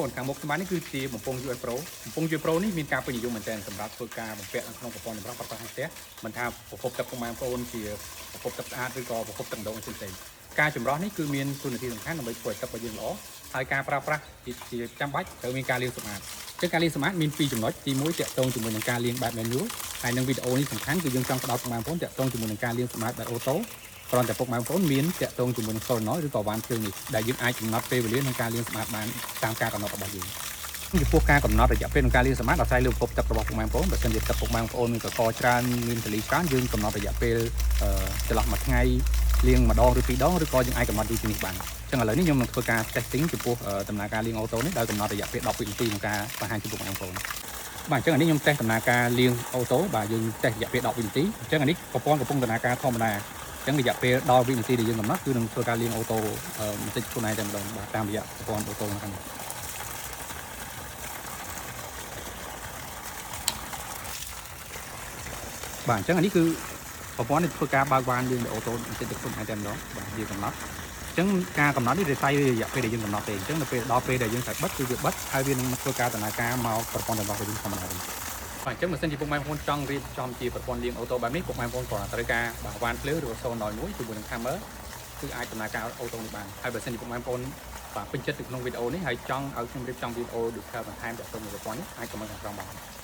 ប្អូនខាងមុខខ្ញុំបាទនេះគឺជាបំពង់ US Pro បំពង់ US Pro នេះមានការពេញនិយមមែនទែនសម្រាប់ធ្វើការបំពាក់នៅក្នុងប្រព័ន្ធចម្រោះប្រើប្រាស់ក្នុងផ្ទះមិនថាប្រភពទឹកពុកម៉ែបងប្អូនជាប្រភពទឹកស្អាតឬក៏ប្រភពទឹកម្ដងផ្សេងៗការចម្រោះនេះគឺមានតួនាទីសំខាន់ដើម្បីធ្វើឲ្យទឹករបស់យើងល្អហើយការប្រើប្រាស់ជាចាំបាច់ត្រូវមានការលាងសម្អាតចឹងការលាងសម្អាតមានពីរចំណុចទី1ទាក់ទងជាមួយនឹងការលាងបែប manual ហើយនឹងវីដេអូនេះសំខាន់គឺយើងចង់ផ្ដោតពុកម៉ែបងប្អូនទាក់ទងជាមួយនឹងការលាងសម្អាតបែប auto គ្រាន់តែពុកម៉ែបងប្អូនមានទាក់ទងជាមួយនឹង solenoid ឬក៏វ៉ានភ្លើងនេះដែលយើងអាចកំណត់ពេលវេលាក្នុងការលាងសម្អាតបានតាមការកំណត់របស់យើងចំពោះការកំណត់រយៈពេលក្នុងការលាងសម្អាតអាស្រ័យលើប្រភពទឹករបស់ពុកម៉ែបងប្អូនបើសិនជាទឹកពុកម៉ែបងប្អូនមានកកច្រើនមានធូលីច្រើនយើងកំណត់រយៈពេលចន្លោះមួយថ្ងៃលាងម្ដងឬពីរដងឬក៏យើងអាចកំណត់យូរជាងនេះបានអញ្ចឹងឥឡូវនេះខ្ញុំនឹងធ្វើការ testing ចំពោះដំណើរការលាង auto នេះដោយកំណត់រយៈពេល10វិនាទីក្នុងការបង្ហាញជូនពុកម៉ែបងប្អូនបាទអញ្ចឹងអានេះខ្ញុំតេស្តដំណើរការលាង auto បាទយើងតេស្តរយៈពេល10វិនាទីអញ្ចឹងអានេះប្រព័ន្ធកំពុងដំណើរការធម្មតាអញ្ចឹងរយៈពេលដល់វិនាទីដែលយើងកំណត់គឺនឹងធ្វើការលាង auto បន្តិចខ្លួនឯងតែម្ដងបាទតាមរយៈប្រព័ន្ធ auto ហ្នឹងបាទអញ្ចឹងអានេះគឺប្រព័ន្ធនេះធ្វើការបើកវ៉ានលាង auto បន្តិចទៅខ្លួនឯងតែម្ដងបាទយើងកំណត់អញ្ចឹងការកំណត់នេះវាស្រ័យរយៈពេលដែលយើងកំណត់ទេអញ្ចឹងនៅពេលដល់ពេលដែលយើងត្រូវបិទគឺវាបិទហើយវានឹងធ្វើការដំណើរការមកប្រព័ន្ធរបស់យើងធម្មតាវិញបាទអញ្ចឹងបើសិនជាពុកម៉ែបងប្អូនចង់រៀបចំជាប្រព័ន្ធលាង auto បែបនេះពុកម៉ែបងប្អូនគ្រាន់តែត្រូវការបាទវ៉ានភ្លើងឬក៏solenoid មួយជាមួយនឹង timer គឺអាចដំណើរការ auto នេះបានហើយបើសិនជាពុកម៉ែបងប្អូនបាទពេញចិត្តនៅក្នុងវីដេអូនេះហើយចង់ឲ្យខ្ញុំរៀបចំវីដេអូ detail បន្ថែមទាក់ទងនឹងប្រព័ន្ធនេះអាច comment ខាងក្រោមបាន។